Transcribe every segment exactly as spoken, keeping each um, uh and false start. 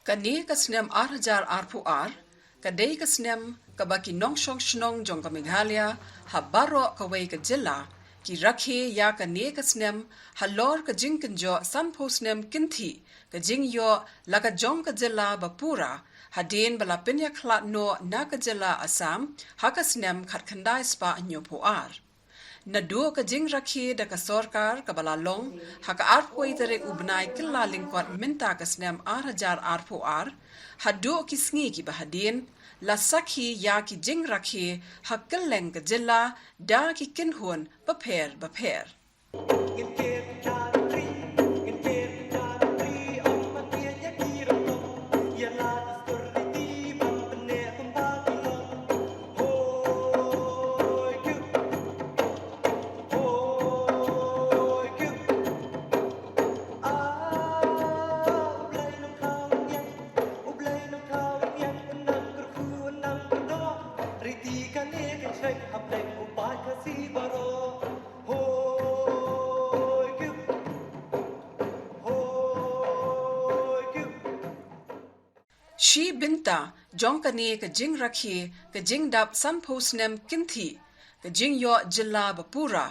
Kane ka snem ar hajar arphew ar, ka dei ka snem kaba ki nongshong shnong jong ka Meghalaya ha baroh kawei ka jylla ki rakhe ïa kane ka snem halor ka jingkynjoh sanphew snem kynthih ka jingïoh la ka jong ka jylla ba pura, hadien ba la pynïakhlad noh na ka jylla Assam ha ka snem khatkhyndai spah hynñiewphew ar. Naduh ka jingrakhe da ka sorkar kaba la long ha ka arphew tarik u bnai Kyllalyngkot mynta ka snem ar hajar arphew ar, haduh ki sngi kiba hadien, la sakhi ïa ki jingrakhe ha kylleng ka jylla da ki kynhun bapher bapher. Shi bynta jong kane ka jingrakhe ka jingdap sanphew snem kynthih ka jingïoh jylla bapura,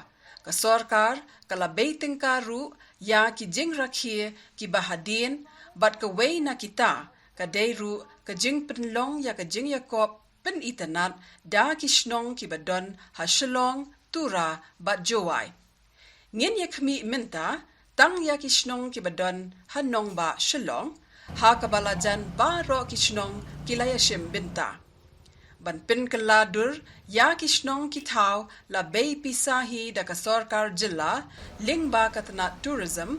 ka sorkar ka la bei tyngka ruh ïa ki jingrakhe kiba hadien, bad kawei na kita ka dei ruh ka jingpynlong ïa ka jingïakop pynitynnad da ki shnong kiba don ha Shillong, Tura bad Jowai. Ngin ïa khmih mynta tang ïa ki shnong kiba don ha nongbah Shillong, ha kaba la jan baroh ki shnong ki la ïashim bynta. Ban pynkylla dur ïa ki shnong ki thaw la bei pisa hi da ka sorkar jylla lyngba ka tnat tourism,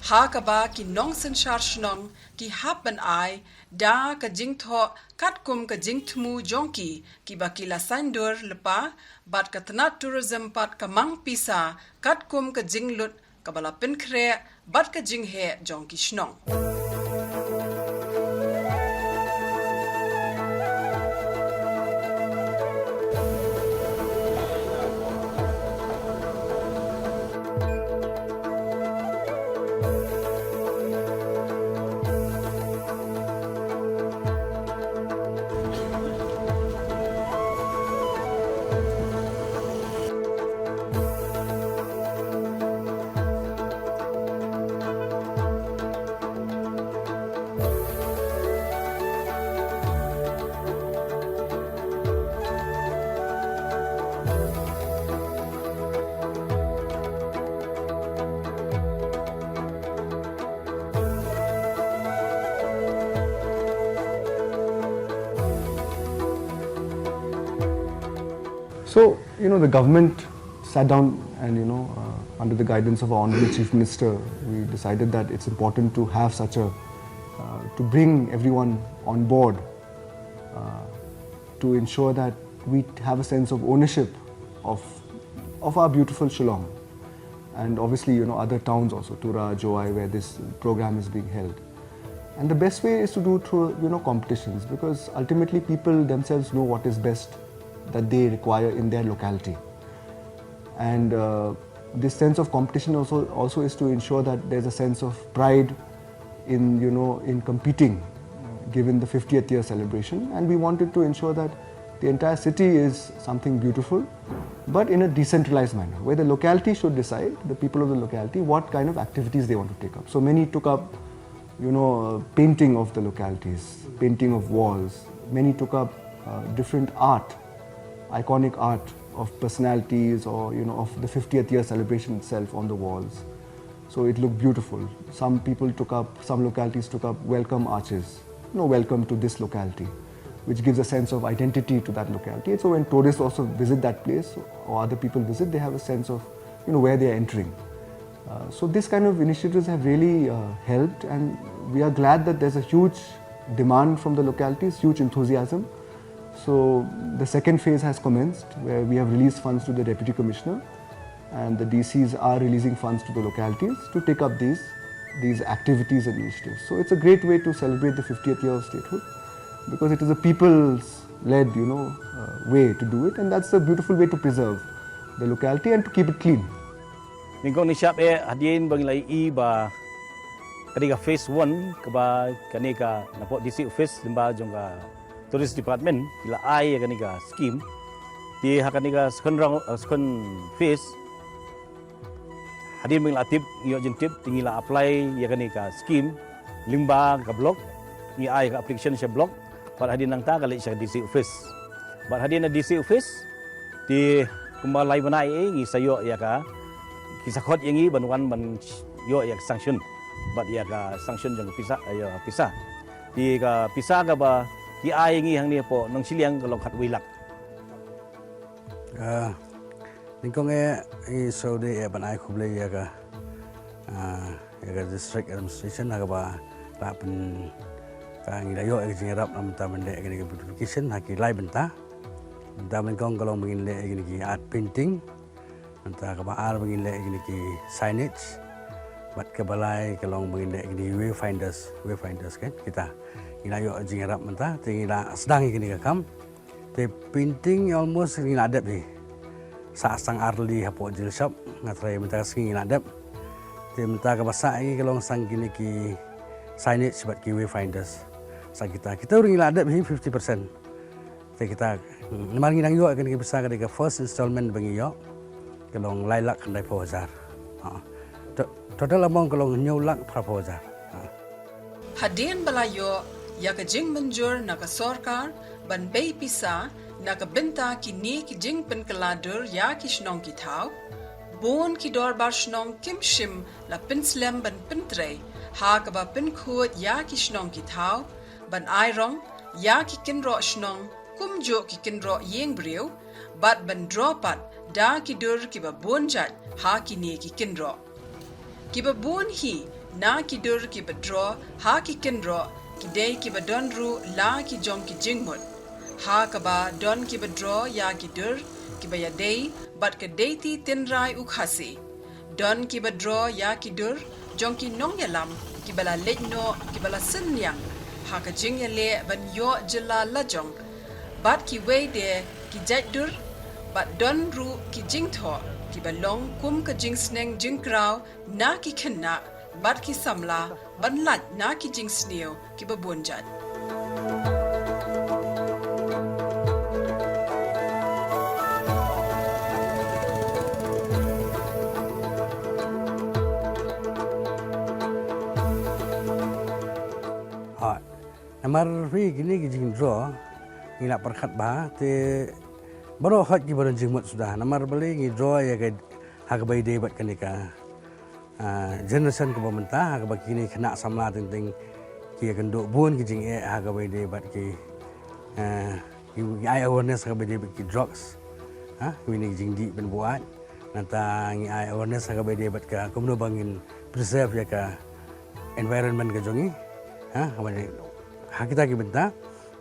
ha kaba ki nongsynshar shnong ki hap ban ai da ka jingthoh katkum ka jingthmu jong ki kiba ki la saiñdur lypa, bad ka tnat tourism pat ka mang pisa katkum ka jinglut kaba la pynkhreh bad ka jingheh jong ki shnong. So, you know, the government sat down and, you know, uh, under the guidance of our Honorable Chief Minister, we decided that it's important to have such a, uh, to bring everyone on board, uh, to ensure that we have a sense of ownership of, of our beautiful Shillong. And obviously, you know, other towns also, Tura, Jowai, where this program is being held. And the best way is to do through, you know, competitions, because ultimately people themselves know what is best that they require in their locality. And, uh, this sense of competition also, also is to ensure that there's a sense of pride in, you know, in competing, given the fiftieth year celebration. And we wanted to ensure that the entire city is something beautiful, but in a decentralized manner, where the locality should decide, the people of the locality, what kind of activities they want to take up. So many took up, you know, uh, painting of the localities, painting of walls. Many took up, uh, different art, iconic art of personalities or, you know, of the fiftieth year celebration itself on the walls. So it looked beautiful. Some people took up, some localities took up welcome arches, you know, welcome to this locality, which gives a sense of identity to that locality. So when tourists also visit that place or other people visit, they have a sense of, you know, where they are entering. Uh, so this kind of initiatives have really, uh, helped, and we are glad that there's a huge demand from the localities, huge enthusiasm. So the second phase has commenced, where we have released funds to the Deputy Commissioner, and the D Cs are releasing funds to the localities to take up these, these activities and initiatives. So it's a great way to celebrate the fiftieth year of statehood, because it is a people's led, you know, uh, way to do it, and that's a beautiful way to preserve the locality and to keep it clean. Nyngkong nyngshap eh hadien ba ngi la ïohi ba Kane ka phase one kaba kane ka napoh D C office lyngba jong ka Tourist Department ki la ai ïa kane ka scheme. Te ha kane ka second round, uh, second phase, hadien ba ngi la tip, ngi ïoh jingtip, te ngi la apply ïa kane ka scheme lyngba ka block, ngi ai ka application sha block, bad hadien nangta ka leit sha D C office. Bad hadien na D C office, te kumba lai bnai eh ngi sa ïoh ïa ka, ki sa khot ïa ngi ban wan ban ïoh ïa ka sanction bad ïa ka sanction jong ka pisa, ïa ka pisa. Te ka pisa kaba ki ai ïa ngi hangne hapoh Nongshiliang ka long khatwei lak. Ah, nyngkong eh, i Saudi eh ban ai khublei ïa ka, ah, ïa ka district administration ha kaba la pyn, ka ngi la ïoh ïa ka jingïarap na mynta ban leh ïa kane ka beautification ha ki lai bynta. Bynta nyngkong ka long ba ngin leh ïa kine ki art painting. Bynta kaba ar ba ngin leh ïa kine ki signage. Bad kaba lai ka long ba ngin leh ïa kine ki wayfinders, wayfinders kan kita. Ngi la ïoh jingïarap mynta, te ngi la sdang ïa kine ka kam. Te painting almost ngi la dep hi. Sa tang ar lane hapoh jingshop, nga tharai mynta ka sngi ngi la dep. Te mynta kaba sah ïa ngi ka long sa kine ki signage bad ki wayfinders. Sa kita, kita ruh ngi la dep hi fifty percent. Te kita, hmm, namar ngi nang ïoh kane ka pisa, ka dei ka first installment ba ngi ïoh. Ka long lai lak khyndai phew hajar. Ha. To-, total amount ka long hynñiew lak phra phew hajar. Ha. Hadien ba la ïoh ïa ka jingmynjur na ka sorkar ban bei pisa na ka bynta kine ki jingpynkylla dur ïa ki shnong ki thaw, bun ki dorbar shnong kim shym la pynslem ban pyntrei ha kaba pynkhuid ïa ki shnong ki thaw, ban ai rong ïa ki kynroh shnong kumjuh ki kynroh ïing briew, bad ban draw pat da ki dur kiba bun jait ha kine ki kynroh. Kiba bun hi na ki dur kiba draw ha ki kynroh ki dei kiba don ruh la ki jong ki jingmut. Ha kaba don kiba draw ïa ki dur kiba ïadei bad ka deiti tynrai u Khasi. Don kiba draw ïa ki dur jong ki nongïalam kiba la leit noh, kiba la synñiang ha ka jingïaleh ban ïoh jylla lajong. Bad kiwei de ki jait dur, bad don ruh ki jingthoh kiba long kum ka jingsneng jingkraw na ki khynnah bad ki samla ban lait na ki jingsniew kiba bun jait. Ha, namar phi kine ki jingdraw ngi la pyrkhat bha te baroh hot kiba don jingmut suda. Namar balei ngi draw ïa ka ha kaba ïadei bad kane ka ah, generation kaba mynta, ha kaba kine khynnah samla teng teng ki ïakynduh bun ki jingeh ha kaba ïadei bad ki, ah, ki, ki ai awareness ha kaba ïadei bad ki drugs. Ha, kine ki jingdih pynbuaid. Nangta ngi ai awareness ha kaba ïadei bad ka kumno ba ngin preserve ïa ka environment ka jong ngi. Ha, ha kaba ïadei, ha kita ki bynta.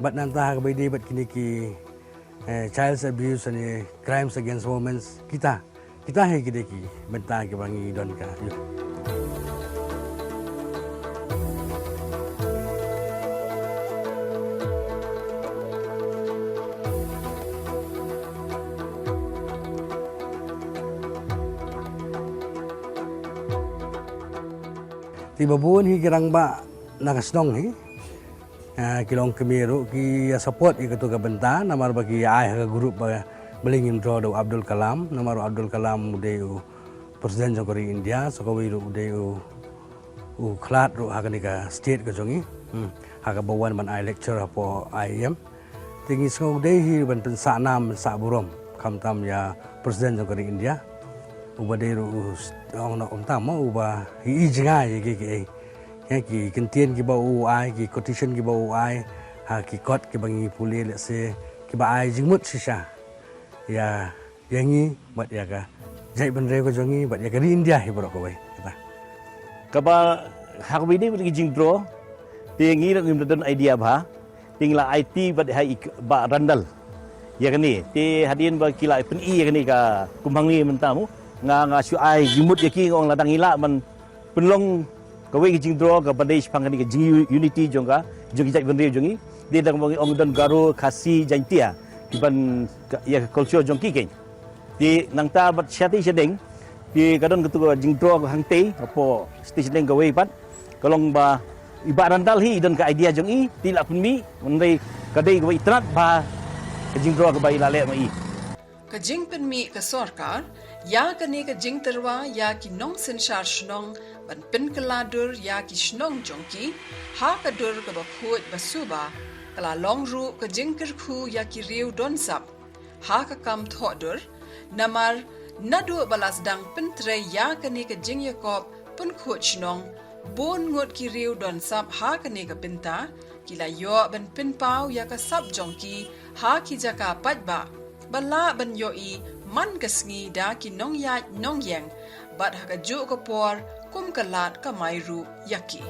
Bad nangta ha kaba ïadei bad kine ki, eh, child abuse and, eh, crimes against women, kita. Kita hi ki dei ki bynta kiba ngi don ka. Te ba bun hi ki rangbah na ka shnong hi. Ah, ki longkmie ruh ki ïa support ïa katu ka bynta, namar ba ki ïa ai ha ka group ba, balei ngim draw da u Abdul Kalam, namar u Abdul Kalam u dei u president jong ka ri India, sa kawei ruh u dei u, u khlad ruh ha kane ka state ka jong ngi. Hmm. Ha kaba wan ban ai lecture hapoh I I M. Te ngi sngew dei hi ban pynsah nam, pynsah burom, khamtam ïa president jong ka ri India. Uba dei ruh u s-, ong noh kumta mo, uba i, i jngai ïa kiei kiei. Ïa ki kyntien kiba u ai, ki quotation kiba u ai, ha ki kot kiba ngi pule, let's say, kiba ai jingmut shisha ïa, ïa ngi, bad ïa ka jaitbynriew ka jong ngi, bad ïa ka ri India hi baroh kawei, kata. Kaba, ha kaba ïadei bad ki jingdraw, te ngi ruh ngim da don idea bha, te ngi la aiti bad ha i Bah Randall ïa kane, te hadien ba ki la pyni ïa kane ka kum hangne mynta mo, nga, nga shu ai jingmut ïa ki, nga ong lada ngi lah ban pynlong kawei ka jingdraw kaba dei shaphang kane ka jing u-, unity jong ka, jong ki jaitbynriew jong ngi. Dei da kaba ngi ong don Garo, Khasi, Jaintia, kiban ka, ïa ka culture jong ki keiñ. Te nangta bad shatei shadien, te ka don katu ka jingdraw ka hangtei, hapoh shatei shadien kawei pat. Ka long ba i Bah Randall hi i don ka idea jong i, te i la pynmih, hynrei ka dei kaba i tnat bha ka jingdraw kaba i la leh ma i. Ka jingpynmih ka sorkar ïa kane ka jingtyrwa ïa ki nongsynshar shnong ban pynkylla dur ïa ki shnong jong ki ha ka dur kaba khuid ba suba, ka la long ruh ka jingkyrkhu ïa ki riew don sap ha ka kam thoh dur, namar naduh ba la sdang pyntrei ïa kane ka jingïakop pynkhuid shnong, bun ngut ki riew don sap ha kane ka bynta ki la ïoh ban pynpaw ïa ka sap jong ki ha ki jaka paidbah, ba lah ban ïohi man ka sngi da ki nongïaid nongïeng, bad ha kajuh ka por kum ka lad kamai ruh ïa ki.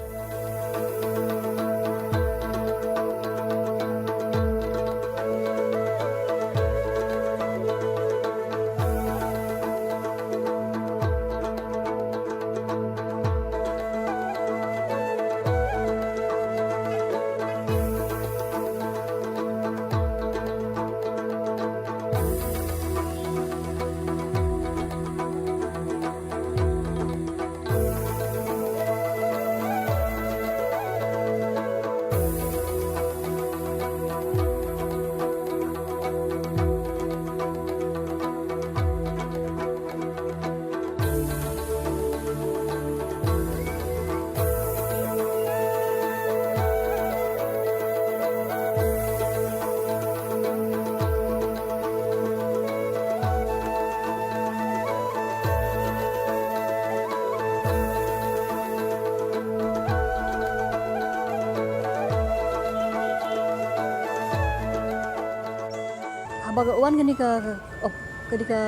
Haba ka wan kane ka, ka, ka, kane ka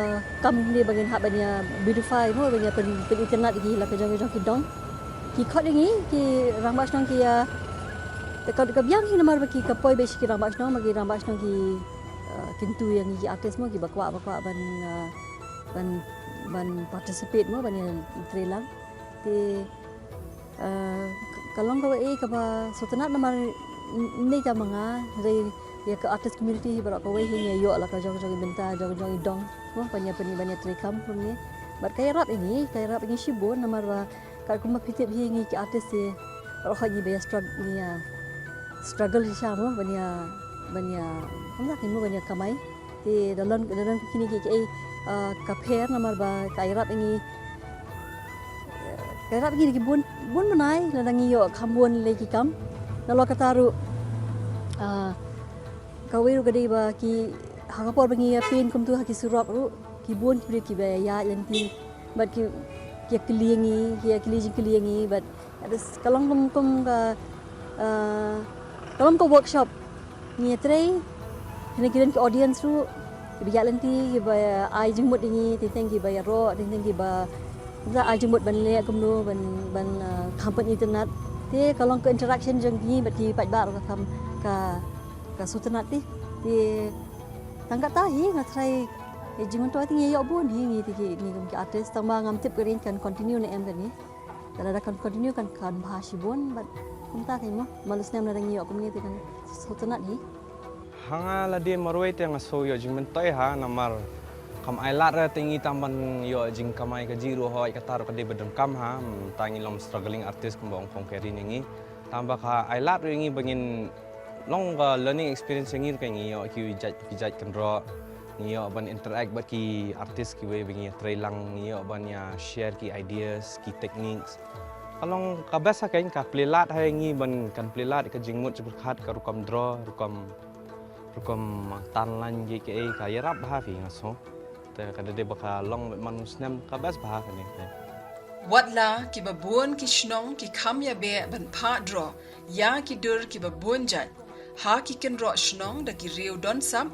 kam kane ba ngin hap ban ïa beautify mo, ban ïa pyn, pyn itynnad ïa ki la ka jong ka jong ki dong. Ki khot ïa ngi ki rangbah shnong ki ïa, te ka, ka biang hi namar ba ki ka poi beit sha ki rangbah shnong, ba ki rangbah shnong ki, eh, kyntu ïa ngi ki artist mo, kiba kwah, ba kwah ban, eh, ban, ban participate mo, ban ïa trei lang. Te, eh, ka long kaba, eh, kaba sngewtynnat namar n-, ne ka ma nga, hynrei ïa ka artist community hi baroh kawei hi ngi ïoh la ka jong jong i bynta, jong jong i dong. Mo, ban ïa pyn, ban ïa trei kam kumne. Bad ka ïarap ïa ngi, ka ïarap ïa ngi shibun namar ba katkum ba phi tip hi ngi ki artist hi baroh ngi ba ïa strugg-, ngi ïa struggle shisha mo, ban ïa, ban ïa, kumta ki mo, ban ïa kamai. Te da lon, da lon kine ki, ki, eh, ka pher namar ba ka ïarap ïa ngi, ka ïarap ïa ngi da ki bun, bun bnai lada ngi ïoh kham bun lei ki kam. Nalor kata ruh, ah, kawei ruh ka dei ba ki, ha ka por ba ngi ïa paint kumtu ha ki surok ruh, ki bun ki briew kiba ïaid lynti bad ki, ki ïa kylli ïa ngi, ki ïa kylli jingkylli ïa ngi bad Ka long kum, kum ka, ah, ka long ka workshop. Ngi ïa trei, hynrei ki don ki audience ruh, kiba ïaid lynti, kiba ai jingmut ïa ngi, teng teng kiba ïaroh, teng teng kiba, kiba ai jingmut ban leh kumno, ban, ban, ah, kham pynitynnad. Te ka long ka interaction jong ngi bad ki paidbah ruh ka kham, ka, ka sngewtynnad te. Te tang katta hi nga tharai, eh, jingmyntoi te ngi ïoh bun hi ngi te ki, ngi kum ki artist, tang ba ngam tip ka ring kan continue ne em kane. Te lada kan continue kan, kan bha shibun, bad kumta kein mo, man u snem lada ngi ïoh kumne te kan sngewtynnad hi. Ha nga lade marwei te nga sngew ïoh jingmyntoi ha, namar kam ailad re te ngi tang ban ïoh jingkamai kajih ruh hooid kata ruh ka dei ba donkam ha, mynta ngi long struggling artist kumba ong Kong Karen ïa ngi. Tang ba ka ailad ruh ïa ngi ba ngin long ka learning experience ïa ngi ruh, ka ngi ïoh ki jait, ki jait kynroh, ngi ïoh ban interact bad ki artist kiwei ba ngi ïa trei lang, ngi ïoh ban ïa share ki ideas, ki techniques. Ka long ka best ha kein, ka plie lad ha ngi ban, kan plie lad ka jingmut jingpyrkhat, ka rukom draw, rukom, rukom tan line ki, ki, eh, ka ïarap bha phi nga sngew. Te ka dei ba ka long man u snem ka best bha kane. Watla kiba bun ki shnong ki kham ïa beh ban phah draw ïa ki dur kiba bun jait ha ki kynroh shnong da ki riew don sap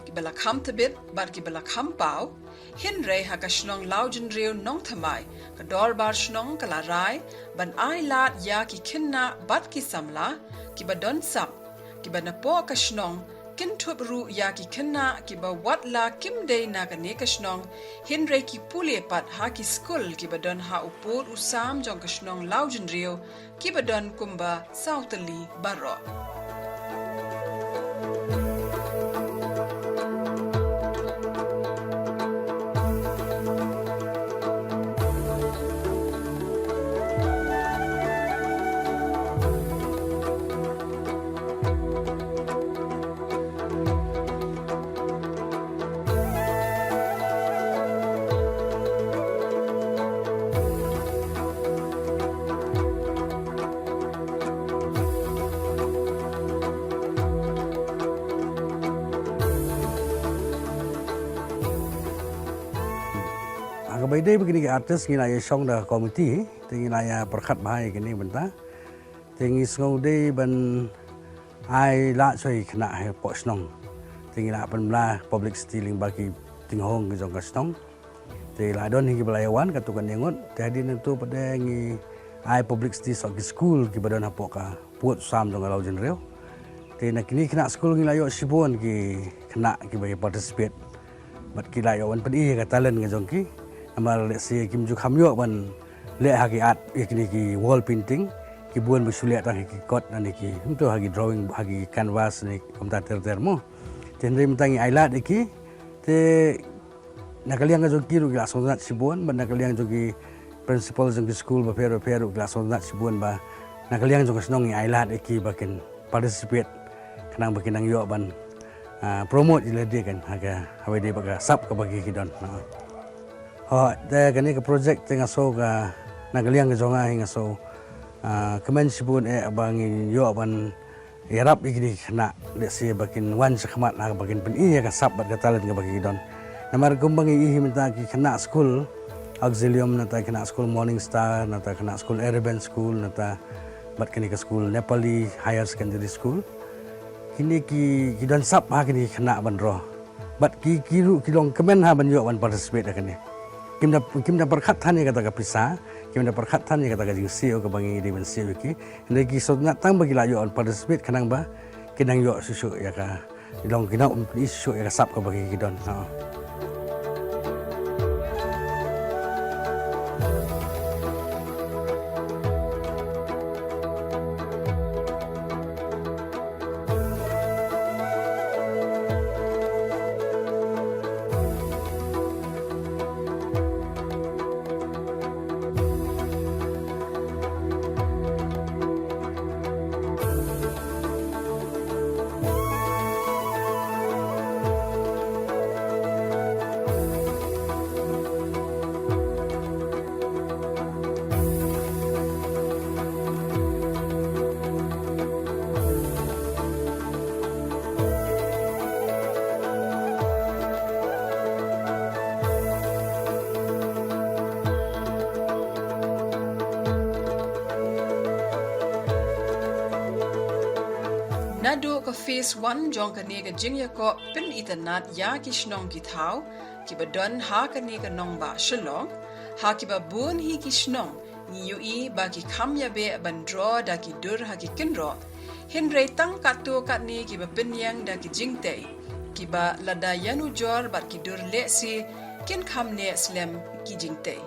kiba la kham tbit bad kiba la kham paw, hynrei ha ka shnong Lawjynriew Nongthymmai ka dorbar shnong ka la rai ban ai lad ïa ki khynnah bad ki samla kiba don sap, kiba napoh ka shnong, kynthup ruh ïa ki khynnah kiba watla kim dei na kane ka shnong, hynrei ki pule pat ha ki skul kiba don ha u pud u sam jong ka shnong Lawjynriew, kiba don kumba saw tylli baroh. Ha kaba ïadei bad kine ki artist ngi la ïa shong da ka committee, te ngi la ïa pyrkhat bha ïa kine bynta. Te ngi sngew dei ban ai lad shuwa ïa ki khynnah hapoh shnong. Te ngi la pynbna publicity lyngba ki tynghong ki jong ka shnong. Te la don hi kiba la ïa wan katto katne ngut. Te hadien nangto pat de ngi ai publicity sha ki skul kiba don hapoh ka pud sam jong ka Law Jynriew. Te na kine ki khynnah skul ngi la ïoh shibun ki khynnah kiba ïa participate. Bad ki la ïoh ban pyni ïa ka talent ka jong ki. Namar lehse kim ju kham ïoh ban leh ha ki art ïa kine ki wall painting. Ki bun ba shu leh tang ha ki kot ne ki, kumto ha ki drawing, ha ki canvas ne kumta ter ter mo. Te hynrei mynta ngi ai lad ïa ki. Te na ka liang ka jong ki ruh ki la sngewtynnat shibun, bad na ka liang jong ki principal jong ki skul bapher bapher ruh ki la sngewtynnat shibun ba na ka liang jong ka shnong ngi ai lad ïa ki ba kin participate, khnang ba kin nang ïoh ban, ah, promote ïa lade kan ha ka, ha kaba ïadei bad ka sap kaba ki, ki don. Ha. Ho, te kane ka project te nga sngew ka, na ka liang ka jong nga hi nga sngew, ah, kmen shibun eh ba ngin ïoh ban ïarap ïa kine ki khynnah, lehse ba kin wan shakhmat ha kaba kin pyni ïa ka sap bad ka talent kaba ki don. Namar kumba ngi ïohi mynta ki khynnah skul Auxilium, nangta ki khynnah skul Morning Star, nangta ki khynnah skul Arabian School, nangta bad kane ka skul Nepali Higher Secondary School. Kine ki, ki don sap ha kine ki khynnah ban draw. Bad ki, ki ruh ki long kmen ha ban ïoh ban participate ha kane. Kim da, kim da pyrkhat than ïa kata ka pisa, kim da pyrkhat than ïa kata ka jingsiew kaba ngi dei ban siew ïa ki. Hynrei ki sngewtynnat tang ba ki la ïoh ban participate khnang ba kin nang ïoh shuh shuh ïa ka, long kin nang ïoh shuh shuh ïa ka sap kaba ki, ki don. Ha. Naduh ka phase one jong kane ka jingïakob pynitynnad ïa ki shnong ki thaw kiba don ha kane ka nongbah Shillong, ha kiba bun hi ki shnong ngi ïohi ba ki kham ïa beh ban draw da ki dur ha ki kynroh. Hynrei tang katto katne kiba pynïeng da ki jingtei, kiba lada ïanujor bad ki dur lehse kin kham neh slem ki jingtei.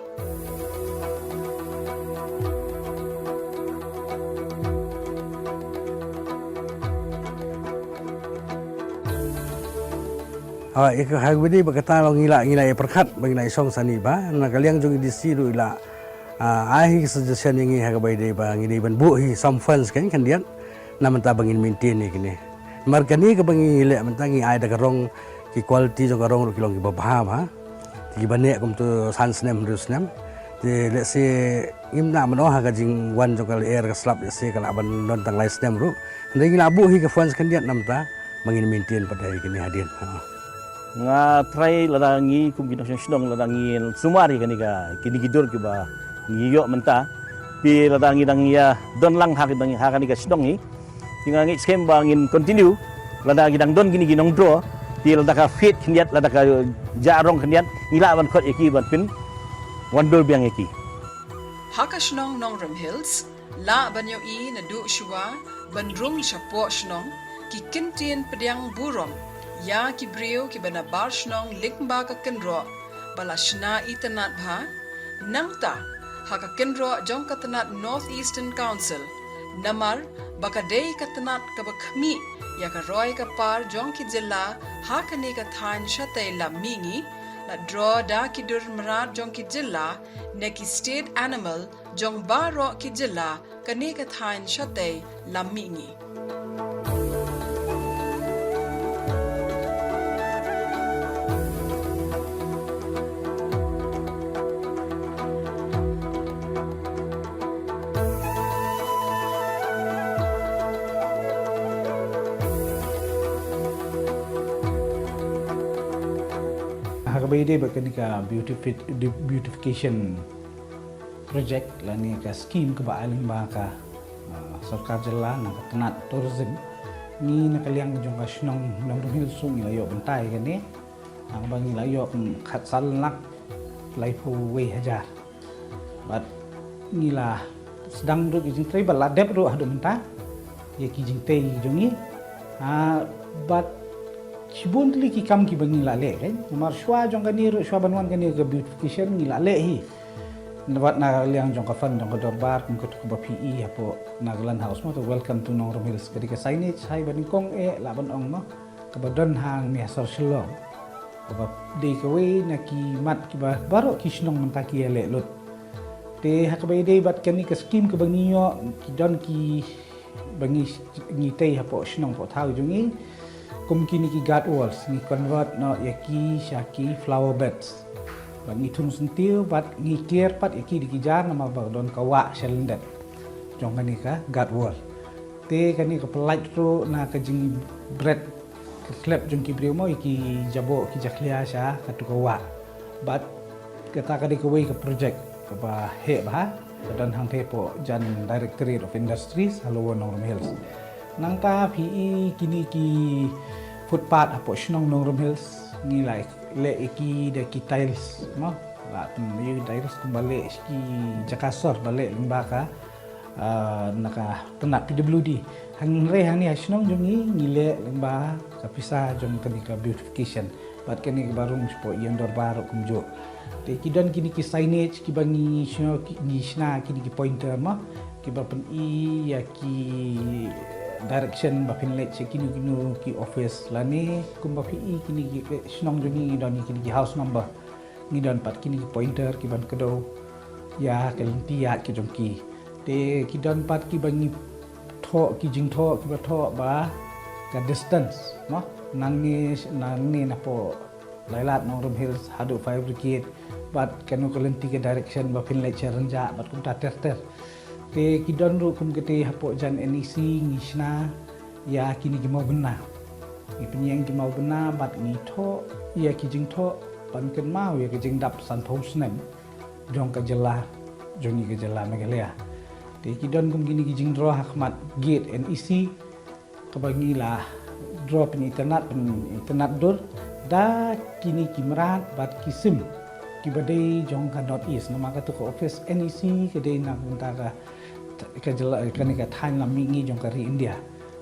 Ha, ïa ka, ha kaba ïadei bad kata long ngi la, ngi la ïa pyrkhat ba ngi la ïa shong sani ba na ka liang jong i D C ruh i la, ah, ai hi ka suggestion ïa ngi ha kaba ïadei ba ngi dei ban buh hi some funds kan khyndiat na mynta ba ngin maintain ïa kine. Namar kane kaba ngi leh mynta ngi ai da ka rong, ki quality jong ka rong ruh ki long kiba bha bha. Te kiba neh kumto san snem hynriew snem. Te lehse ngim lah ban ong ha ka jingwan jong ka lyer ka slap, lehse ka lah ban don tang lai snem ruh. Hynrei ngi la buh hi ka funds khyndiat na mynta ba ngin maintain pat ïa kine hadien. Ha. Nga trai lada ngi kum ki nongshong shnong lada ngi sumar ïa kane ka, kine ki dur kiba ngi ïoh mynta. Te lada ngi dang ïa don lang ha kane, ha kane ka shnong hi. Te nga ngeit skhem ba ngin continue lada ngi dang don kine ki nongdraw. Te lada ka fit khyndiat, lada ka jah rong khyndiat, ngi lah ban khot ïa ki ban pynwandur biang ïa ki. Ha ka shnong Nongrim Hills, lah ban ïohi naduh shuwa ban rung shapoh shnong, ki kyntien pdiang burom ïa ki briew kiba nabar shnong lyngba ka kynroh ba la shna itynnad bha. Nangta ha ka kynroh jong ka tnat North Eastern Council, namar ba ka dei ka tnat kaba khmih ïa ka roi ka par jong ki jylla ha kane ka thaiñ shatei lam mihngi, la draw da ki dur mrad jong ki jylla ne ki state animal jong baroh ki jylla kane ka thaiñ shatei lam mihngi. Ha ka Ba ïadei bad kane ka beautifi-, beautification project lane ka scheme kaba ai lyngba ka, ah, sorkar jylla na ka tnat tourism. Ngi na ka liang jong ka shnong Nongrum Hills ruh ngi la ïoh bynta ïa kane. Nangba ngi la ïoh, mm, khatsan lak laiphew wei hajar. Bad ngi la sdang ruh ki jingtrei bad la dep ruh haduh mynta ïa ki jingtei jong ngi. Ah, bad shibun tylli ki kam kiba ngi la leh, kan. Namar shuwa jong kane ruh, shuwa ban wan kane ka beautification ngi la leh hi. Wat na liang jong ka fund jong ka dorbar, kum katu kaba phi i hapoh Nagaland House mo, to Welcome to Nongrum Hills. Ka dei ka signage, hai ba nyngkong eh lah ban ong mo, kaba don ha Mawshynrut, kaba dei kawei na ki mat kiba baroh ki shnong mynta ki ïaleh lut. Te ha kaba ïadei bad kane ka scheme kaba ngi ïoh, ki don kiba ngi, ngi tei hapoh shnong hapoh thaw jong ngi. Kum kine ki guard walls, ngi convert noh ïa ki sha ki flower beds. Bad ngi thung syntiew bad ngi kiar pat ïa ki da ki jar namar ba don ka wah sha lyndet jong kane ka guard wall. Te kane ka pynlait ruh na ka jingbret ka khlem jong ki briew mo, ïa ki jaboh ki jakhlia sha katu ka wah. Bad kata ka dei kawei ka project kaba heh bha, ka don hangtei hapoh jan Directorate of Industries ha Lower Nongrum Hills. Nangta phi i kine ki footpath hapoh shnong Nongrum Hills, ngi la leh ïa ki da ki tiles mo. La pynleh ïa ki tiles kumba leh ki jaka sor ba leh lyngba ka, ah, na ka tnat P W D. Hynrei hangne ha shnong jong ngi ngi leh lyngba ka pisa jong kane ka beautification. Bad kane kaba rung shapoh ïing dorbar ruh kumjuh. Te ki don kine ki signage kiba ngi shna, ngi shna kine ki pointer mo, kiba pyni ïa ki direction ba phin leit sha kino kino ki office lane kumba phi i kine ki, eh, shnong jong ngi ngi don ïa kine ki house number. Ngi don pat kine ki pointer kiban kdew ïa ka lynti ïaid ka jong ki. Te ki don pat kiba ngi thoh, ki jingthoh kiba thoh ba ka distance mo, nangne, nangne napoh Lailad Nongrum Hills haduh Fire Brigade, bad kano ka lynti ka direction ba phin leit sha Rynjah bad kumta ter ter. Te ki don ruh kum kata hapoh jan N E C ngi shna ïa kine ki mawbynna. Ngi pynïeng ki mawbynna bad ngi thoh ïa ki jingthoh ban kynmaw ïa ka jingdap sanphew snem jong ka jylla, jong ngi ka jylla Meghalaya. Te ki don kum kine ki jingdraw ha khmat gate N E C kaba ngi la draw pyn itynnad, pyn itynnad dur da kine ki mrad bad ki sim kiba dei jong ka North East. Namar katu ka office N E C ka dei na ka bynta ka, ka jylla, kane ka thaiñ lam mihngi jong ka ri India.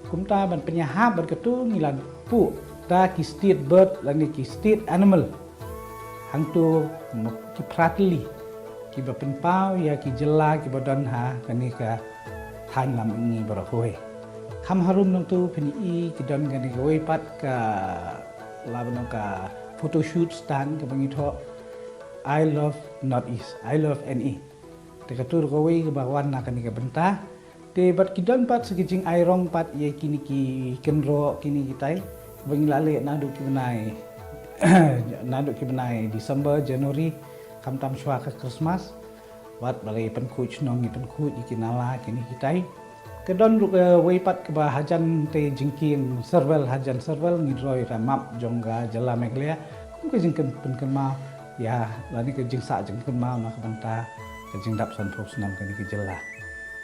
Kumta ban pynïahap bad katu ngi la buh da ki state bird lane ki state animal hangto, ki phra tylli kiba pynpaw ïa ki jylla kiba don ha kane ka thaiñ lam mihngi baroh kawei. Kham harum nangto phin i ki don kane kawei pat ka, la ban ong ka photoshoot stand kaba ngi thoh I love North East, I love N E. Te katu ruh kawei kaba wan na kane ka bynta. Te bad ki don pat sa ki jingai rong pat ïa kine ki kynroh kine kitai ba ngi la leh naduh ki bnai, naduh ki bnai December, January, khamtam shuwa ka Christmas. Bad balei pynkhuid shnong ngi pynkhuid ïa ki nala kine kitai. Ka don ruh kawei pat kaba hajan te jingkieng Serwel, hajan Serwel ngi draw ïa ka map jong ka jylla Meghalaya. Kum ka jingkyn, pynkynmaw ïa lane ka jingsah jingkynmaw na ka bynta ka jingdap sanphew snem kane ka jylla.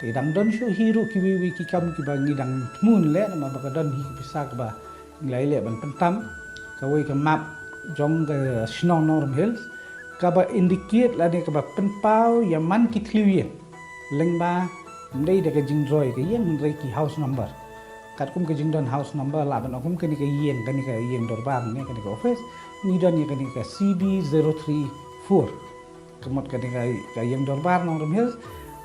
Te dang don shuh hi ruh kiwei wei ki kam kiba ngi dang thmu leh namar ba ka don hi ki pisa kaba ngi la ïaleh ban pyntam. Kawei ka map jong ka shnong Nongrum Hills kaba indicate lane kaba pynpaw ïa man ki thliew ïing lyngba ym dei da ka jingdraw ïa ka ïing hynrei ki house number. Katkum ka jingdon house number lah ban ong kum kane ka ïing, kane ka ïing dorbar ne kane ka office ngi don ïa kane ka C B zero three four. Ka mut kane ka, ka ïing dorbar Nongrum Hills,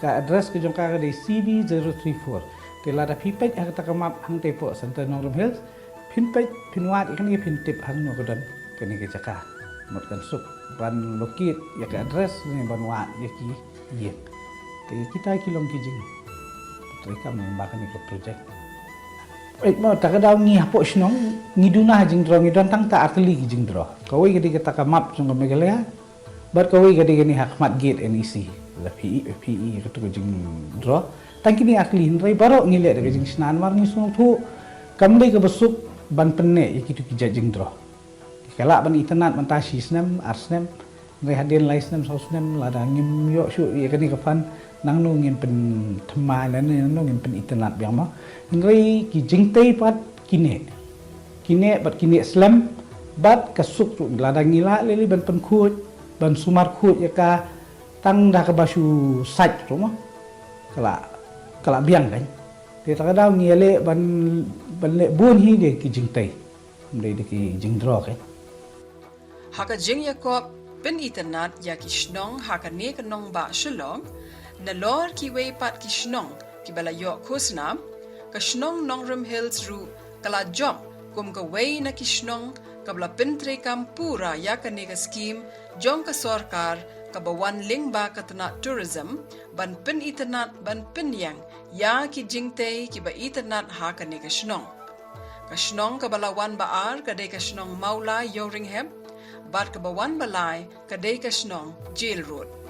ka address ka jong ka ka dei C B zero three four. Te lada phi peit ha kata ka map hangtei hapoh Centre Nongrum Hills, phin peit, phin wad ïa kane phin tip hangno ka don kane ka jaka. Mut kan suk ban locate ïa ka address ne ban wad ïa ki ïing. Te kita ki long ki jingtrei kam lyngba kane ka project. Peit mo, ta ka daw ngi hapoh shnong ngi duna ha jingdraw, ngi don tang ta artylli ki jingdraw. Kawei ka dei kata ka map jong ka Meghalaya. Bad kawei ka dei kane ha khmat gate N E C. La phi i, phi i katu ka jingdraw. Tang kine artylli hynrei baroh ngi leh da ka jingshna namar ngi sngewthuh kam dei kaba suk ban pynneh ïa kitu ki jait jingdraw. Ki Ka lah ban itynnad mynta shi snem, ar snem, hynrei hadien lai snem, saw snem, lada ngim ïoh shuh ïa kane ka fund, nangno ngin pynthymmai lane nangno ngin pynitynnad biang mo. Hynrei ki jingtei pat kine. Kine bad kine slem, bad ka suk tu lada ngi lah lili ban pynkhuid, ban sumar khuid ïa ka tang da kaba shu sait tu mo. Ka lah, ka lah biang kan. Te ta ka daw ngi ïaleh ban, ban leh bun hi de ki jingtei. Ym dei de ki jingdraw kan. Ha ka jingïakop pynitynnad ïa ki shnong ha kane ka nongbah Shillong, nalor kiwei pat ki shnong kiba la ïoh khusnam, ka shnong Nongrim Hills ruh ka la jop kum kawei na ki shnong kaba la pyntreikam pura ïa kane ka skim jong ka sorkar kaba wan lyngba ka tnat tourism ban pynitynnad ban pynïeng ïa ki jingtei kiba itynnad ha kane ka shnong. Ka shnong kaba la wan ba ar ka dei ka shnong Mawlai Ïewrynghep, bad kaba wan ba lai ka dei ka shnong Jail Road.